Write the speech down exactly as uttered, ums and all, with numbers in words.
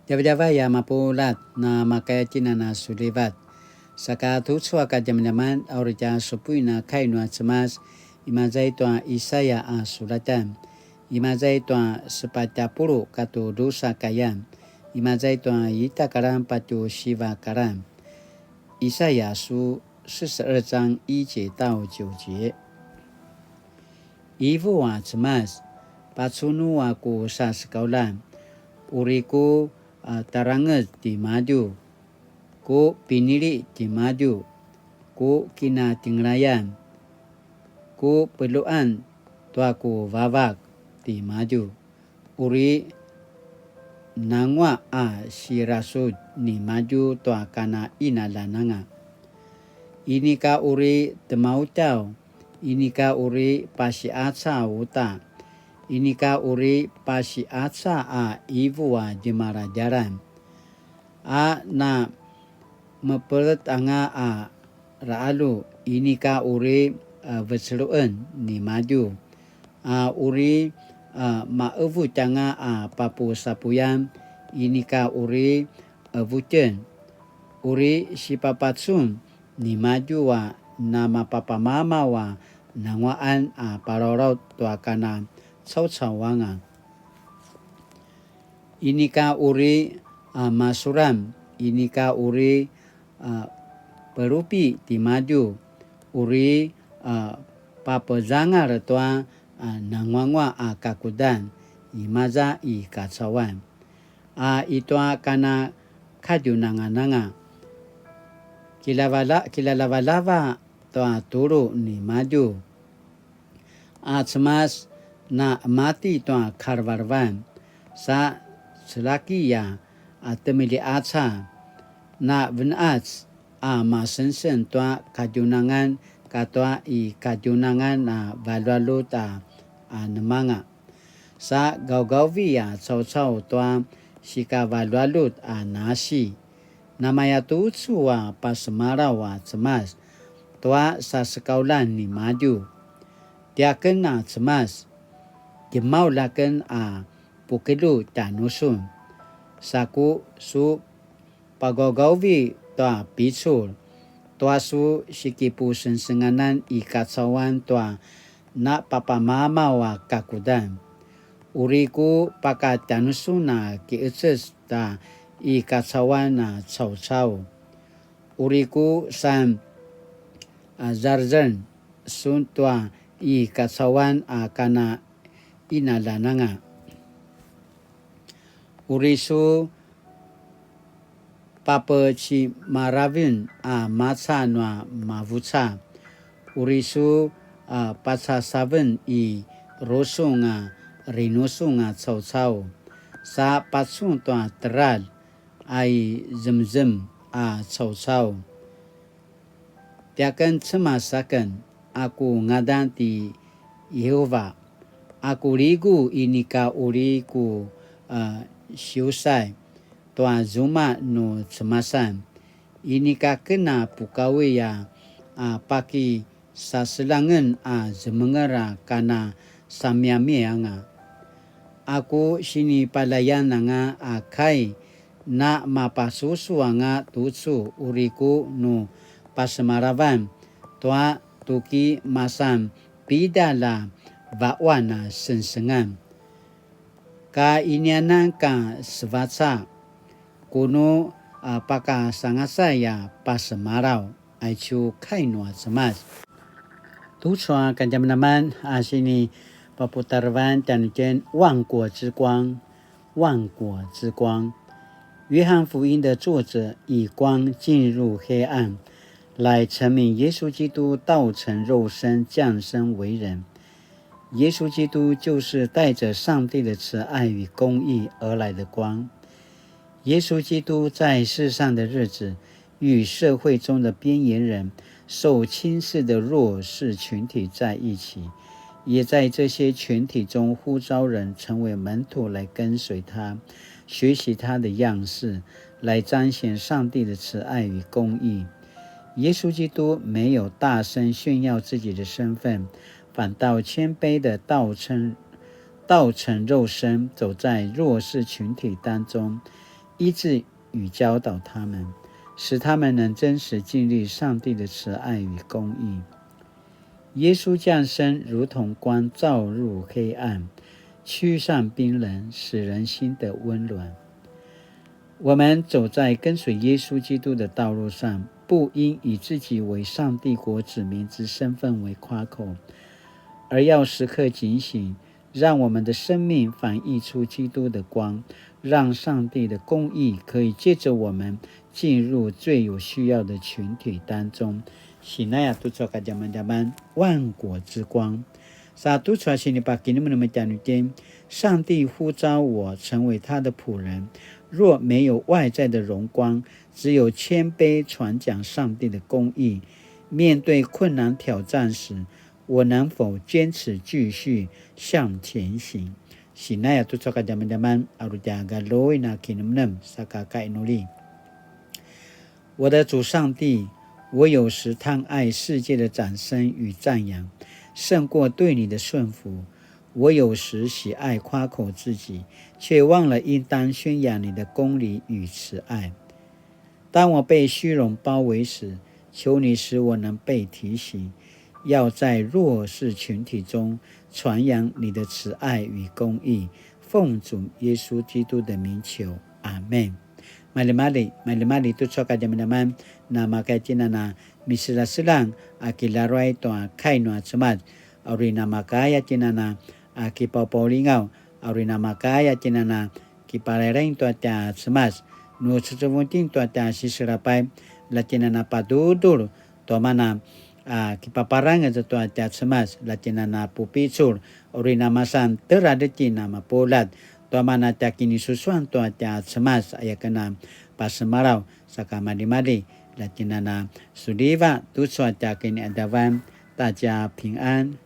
Djavadjavay a mapuljat, na makaya tjinana sulivat. Saka tucu a kadjamadjaman, a uri tja supuin a kai nua Cemas, imaza i tua Isaya a sulatan. Imaza i tua sepatj a puluq katua drusa kayan. Imaza i tua ita karan patje siva karan. 以赛亚书四十二章一节到九节。 Ivu a Cemas, pacunu a ku sasekauljan, uri ku, a, tarangez timadju, ku pinili timadju, ku kinatjengelayan, ku peljuan tua ku vavak timadju, uri nanguaq a sirasudj nimadju tua kana qinaljan anga. Inika uri temautjaw, inika uri pasiqaca uta, inika uri pasiqaca a ivu a djemaladjalan, a na mepelet anga a raqalju, inika uri, a, veceluqen nimadju, a uri, a, maqevutj anga a papusapuyan, inika uri qevutjen, uri sipapacun nimadju a namapapamamaw a nanguaqan a palalaut tua kana caucau anga. Inika uri, a, masuram, inika uri, a, pelupi timadju, uri, a, papezangal tua, a, nanguanguaq a kakudan, imaza i kacauan. A i tua kana kadjunangan anga, kilavala-, kilalavalava tua tulu nimadju. A Cemas na mati tua kalevelevan, sa celaki a, a temiliqaca, na venqac a masengseng tua kadjunangan katua i kadjunangan a valjualjut a, a nemanga. Sa gaugauvi a caucau tua sikavaljualjut a nasi. Namaya tucu a pasemalaw a Cemas tua sasekauljan nimadju. Tiaken a Cemas, djemaulj aken a pukelju tjanusun. Saku su pagaugauvi tua picul, tua su sikipusengsenganan i kacauan tua napapamamaw a kakudan. Uri ku pakatjanusun a kiqeces ta i kacauan a caucau. Uri ku san, a, zarzan sun tua i kacauan a kana qinaljan anga. Uri su papecimaraven a maca nua mavuca. Uri su, a, pacasaven i rusung a rinusung a caucau, sa pacun tua teljar a i zemzem a caucau. Tiaken Cemas aken, a ku ngadan ti Yehova, a ku ligu inika uri ku, a, siusay tua zuma nu cemasan, inika ken a pukawi a, a pakisaseljangen a zemenger a kana samiamianga. A ku sinipalayan anga a kai, na mapasusu anga tucu uri ku nu pasemalavan tua tuki masan pidalj a vaquan a sengsengan. Ka inianan ka sevaca, ku nu, a, pakasangacay a pasemalaw, aicu kai nua Cemas. Tucu a kadjamadjaman a sini paputarevan tjanuitjen 万国之光, 万国之光. 约翰福音的作者以光进入黑暗，来陈明耶稣基督道成肉身降生为人。耶稣基督就是带着上帝的慈爱与公义而来的光。耶稣基督在世上的日子，与社会中的边缘人、受轻视的弱势群体在一起，也在这些群体中呼召人成为门徒，来跟随他，学习他的样式，来彰显上帝的慈爱与公义。耶稣基督没有大声炫耀自己的身份，反倒谦卑的道成，道成肉身，走在弱势群体当中，医治与教导他们，使他们能真实经历上帝的慈爱与公义。耶稣降生如同光照入黑暗，驱散冰冷，使人心得温暖。我们走在跟随耶稣基督的道路上，不应以自己为上帝国子民之身份为夸口，而要时刻警醒，让我们的生命反映出基督的光，让上帝的公义可以借着我们进入最有需要的群体当中。Sinaya tucu a kadjamadjaman, 万国之光。Sa tucu a sinipakinemnem tjanuitjen, 上帝呼召我成为他的仆人，若没有外在的荣光，只有谦卑传讲上帝的公义。面对困难挑战时，我能否坚持继续向前行？Sinaya tucu a kadjamadjaman, a uri tja galjuin a kinemnem, saka kainuli. 我的主上帝，我有时贪爱世界的掌声与赞扬，胜过对你的顺服。我有时喜爱夸口自己，却忘了应当宣扬你的公理与慈爱。当我被虚荣包围时，求你使我能被提醒，要在弱势群体中传扬你的慈爱与公义。奉主耶稣基督的名求，阿们。Maljimalji, maljimalji tucu a kadjamadjaman, namakaya tjen a na miselaselang a kilaruay tua kai nua Cemas, a uri namakaya tjen a na a kipaupaulingaw, a uri namakaya tjen a na kiparairaing tua tja Cemas, nu cecevung tjen tua tja siselapay, la tjen a na padudul tua mana a kipaparangez tua tja Cemas, la tjen a na pupicul, uri namasan tera tjen a mapuljat, tua mana tja kinisusuan tua tja Cemas, aya ken a pasemalaw, saka maljimalji, la tjen a na suliva tucu a tja kiniqadavan, ta tja 平安.